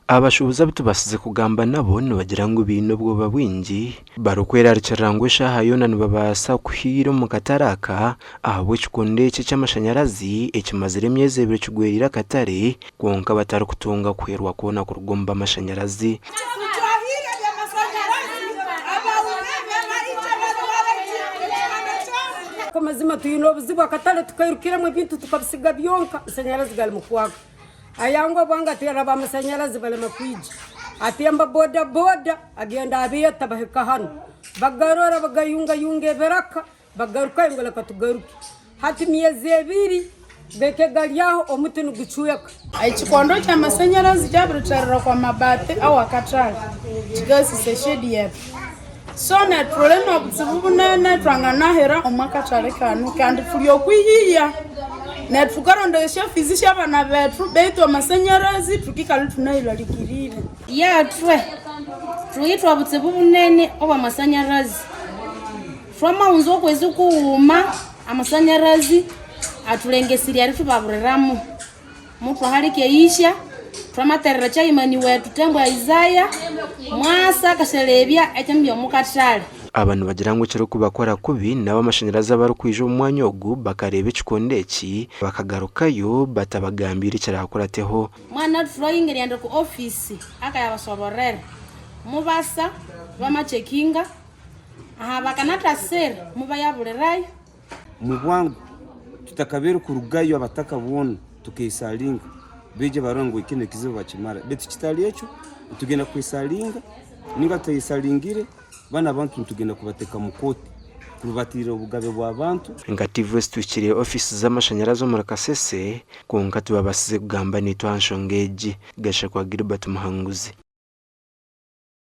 Abashuubuzi abu tubaasize kugamba nabo nibagira ngu baine obwoba bwingi barikwerarikirira ngu eshaaha yoona nibabaasa kuhiira omu katare aka ahabw'ekikondo eki eky'amashanyarazi ekimazire emyezi ebiri kigwereire akatare kwonka batarikutunga kuhwerwa kwona kuruga omu b'amashanyarazi. Amazima twine obuzibu akatare tukairukiramu ebintu tukabisiga byonka amashanyarazi garimu kwaka. Ayangwa obwanga ateera ab'amashanyarazi barema kwija. Atemba bodaboda agenda abeeta bahika hanu. Bagarora bagayungayunga ebiraka bagarukayo ngu reka tugaruke. Hati myezi ebiri gahike gari aho omuti nigucweka. Ekikondo ky'amasanyarazi kyabirikyarira kwa mabaati awakatare kikasisa eshedi yetu so neturi nobutsibu bunene twanganahera omu akatare kanu kandi turi okwihiya netukaronda eshafizi syabana betu beitu amasanyarazi tukikala tunayirarikirire. Yatwe thuhitwa obutsibu bunene obw'amasanyarazi. Twamahunza okwezi kughuma amasanyarazi athulengesirye erithubaburiramu. Muthwahalika eyihya, twamaterera chaimani wethu Tembwa Isaya, mwasa akasyalebya ekyamibya omu kathale. Aba nibagira ngu ekirikubakora kubi n'ab'amashanyarazi abarikwija omu mwanya ogu bakareeba ekikondo eki bakagarukayo batabagambiire ekiraakurateho. Mwana thulayinga erighenda oku office akayabasoborera. Mubasa bamachekinga aha bakanathasira mubayabulirayo. Mubwangu tutakabaire kurugayo abataka boona tukesalinga baije barore ngu kinu ekizibu bakimara baitu kitari ekyo nitugenda kwesalinga ninga tutayesalingire banu abantu nitugenda kubateka mu kooti kurubatirira obugabe bw'abantu. Nka TVS tuhikire ofiisi z'amashanyarazi omuri Kasese kwonka tibabasize kugamba naitwe aha nshonga egi. Gashakwa Gilbert Muhanguzi.